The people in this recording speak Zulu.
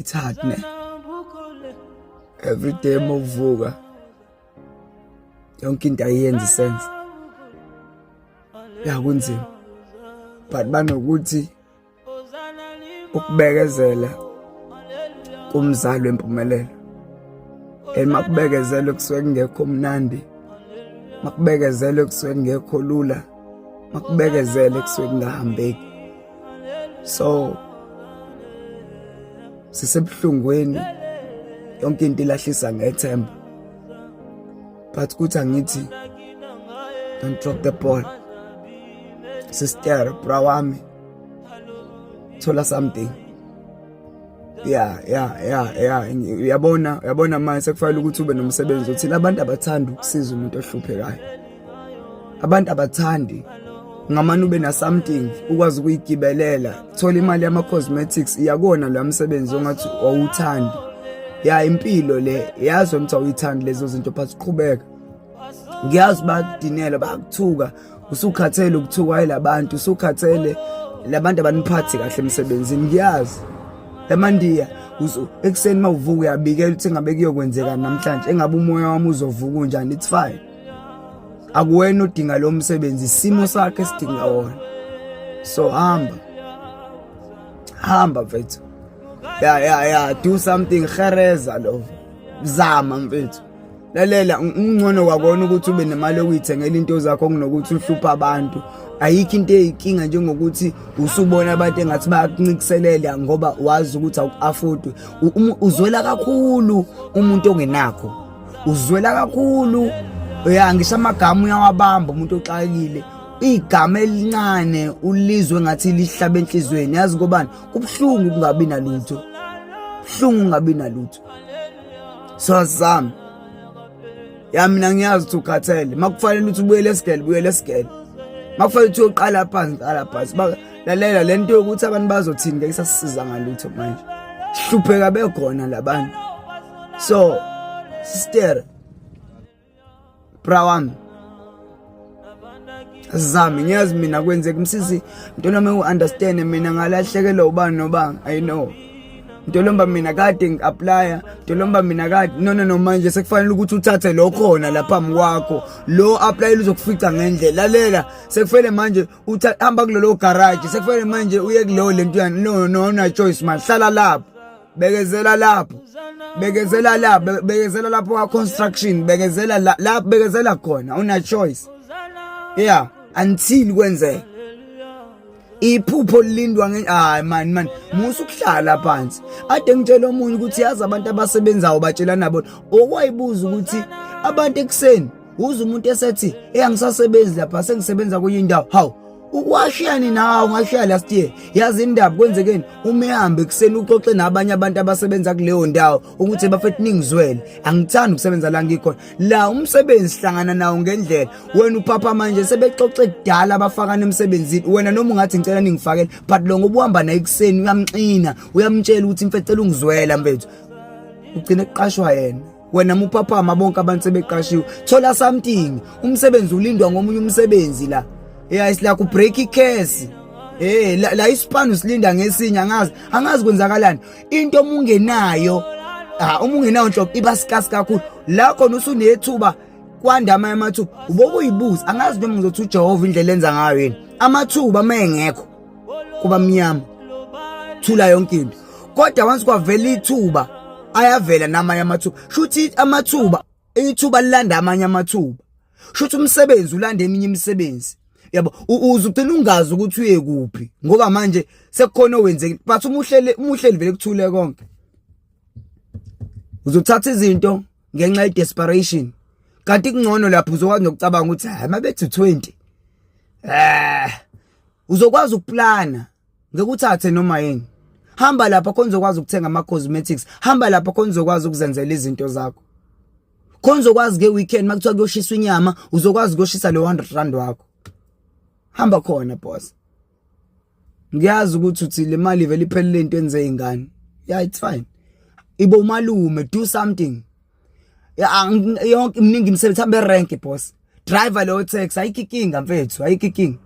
It's hard ne. Every day mawuvuka yonke into ayiyenzi sense. Ya, kunzima. But banokuthi ukubekezela kumzali wempumelelo. And makubekezelwe kusuke kungekho mnandi. Makubekezelwe kusuke kungekho lula. Makubekezele kusuke kungahambeki. So sisebuhlungweni, yonke into ilahlisa ngethemba, but kuthi angithi, don't drop the ball, sister, bra wami, thola something. Yeah, uyabona, uyabona, manje sekufanele ukuthi ube nomsebenzi uthile. Abantu abathanda ukusiza umuntu ohluphekayo, abantu abathandi. Ngamane ube na something ukwazi ukuyigibelela, thola imali yama cosmetics, iyakona lo msebenzi ongathi wawuthandi. Ya, impilo le, yazi ukuthi awuyithandi lezo zinto, but qhubeka. Ngiyazi bakudinela, bakuthuka, usukhathele ukuthukwa yilabantu, usukhathele labantu abaniphathi kahle emsebenzini. Ngiyazi lamandiya, ekuseni mawuvuka uyabikela ukuthi engabe kuyokwenzeka namhlanje, engabe umoya wami uzovuka unjani. It's fine, akuwena odinga lo msebenzi, isimo sakhe sidinga wona. So hamba, hamba mfethu. Ya, do something, hereza lo, zama mfethu. Lalela, ungcono kwakona ukuthi ube nemali yokuyithengela into zakho kunokuthi uhluphe abantu. Ayikho into eyinkinga njengokuthi usubona abantu engathi bayakuncikiselela ngoba wazi ukuthi awuku-afford. Uzwela kakhulu umuntu ongenakho, uzwela kakhulu. Ya, ngisho amagama uyawabamba umuntu oxakile, igama elincane ulizwe ngathi lihlaba enhlizweni. Yazi kobani kubuhlungu ukungabi nalutho, buhlungu ungabi nalutho. So asizame. Ya, mina ngiyazi ukuthi ukhathele. Makufanele ukuthi ubuyele esigele, buyele esigele. Makufanele ukuthi uyoqala phansi, qala phansi. Lalela, lento yokuthi abantu bazothini ngeke sasisiza ngalutho manje, hlupheka bekhona labantu. So sister, bra wami, zami, ngiyazi mina kwenzeka msisi ntolombe, u-understand mina ngalahlekelwa ubani nobani. I know ntolomba, mina kade ngi-applya ntolomba, mina kade. No, no, no, manje sekufanele ukuthi uthathe lo khona lapha phambi kwakho, lo applyela uzokufica ngendlela. Lalela, sekufanele manje hamba kulelo garage, sekufanele manje uye kuleyo lento yani. No, no, no choice man, hlala lapho, bekezela lapho, bekezela lapho, bekezela lapho kwa construction, bekezela la, bekezela khona, una choice. Yeah, until kwenzeka iphupho lilindwa nge. Hayi man, man, musa ukuhlala phansi. Ade ngitshela omunye ukuthi yazi abantu abasebenzayo batshelana bona, okwayibuza ukuthi abantu ekuseni uze umuntu esethi, "Hey, angisasebenzi lapha, sengisebenza kwenye indawo." Hawu, ukwashiyani nawe ungashiya last year. Yazi indaba kwenzekeni? Uma ehambe ekuseni uxoxe nabanye abantu abasebenza kuleyo ndawo ukuthi, "Bafethu, ningizwele, angithandi ukusebenza la ngikhona la, umsebenzi hlangana nawo ngendlela." Wena uphapha manje sebexoxe kudala abafakana emsebenzini. Wena noma ungathi, "Ngicela ningifakele," but lo ngoba uhamba naye ekuseni uyamxina, uyamtshela ukuthi, "Mfethu, cela ungizwela mfethu," ugcine kuqashwa yena. Wena muphaphama bonke abantu sebeqashiwe. Thola something, umsebenzi ulindwa ngomunye umsebenzi la. Yeah, it's like ubreak icase. Eh, la isipani usilinda ngesinye, angazi, angazi kwenzakalani. Into omungenayo, ah, uma ungenayo nhlobo iba scarce kakhulu. La khona usunethuba, kwanda amanye amathuba. Ubokuyibuza, angazi noma ngizothi uJehova indlela enza ngayo yini. Amathuba mayengekho kuba mnyama, thula yonke into, kodwa once kwavela ithuba ayavela namanye amathuba. Shuthi amathuba, ithuba lilanda amanye amathuba, shuthi umsebenzi ulanda eminye imisebenzi, yabo. Uze ugcina ungazi ukuthi uye kuphi ngoba manje sekukhona owenzekile. But uma uhlele, uma uhleli vele kuthule konke, uzothatha izinto ngenxa ye desperation, kanti kungcono lapho uzokwazi nokucabanga ukuthi, "Hayi, mabethi 20, uzokwazi ukuplana, ngeke uthathe noma yini." Hamba lapha khona uzokwazi ukuthenga ama cosmetics, hamba lapha khona uzokwazi ukuzenzela izinto zakho, khona uzokwazi ke weekend makuthiwa kuyoshiswa inyama uzokwazi ukuyoshisa lo R100 wakho. Hamba khona, boss. Ngiyazi ukuthi uthi le mali vele iphelele into enze ingane. Yeah, it's fine. Ibo malume, do something. Ya, yonke iminingi imisebenzi, hambe rank, boss, driver leyo taxi, ayikho inkinga mfethu, ayikho inkinga.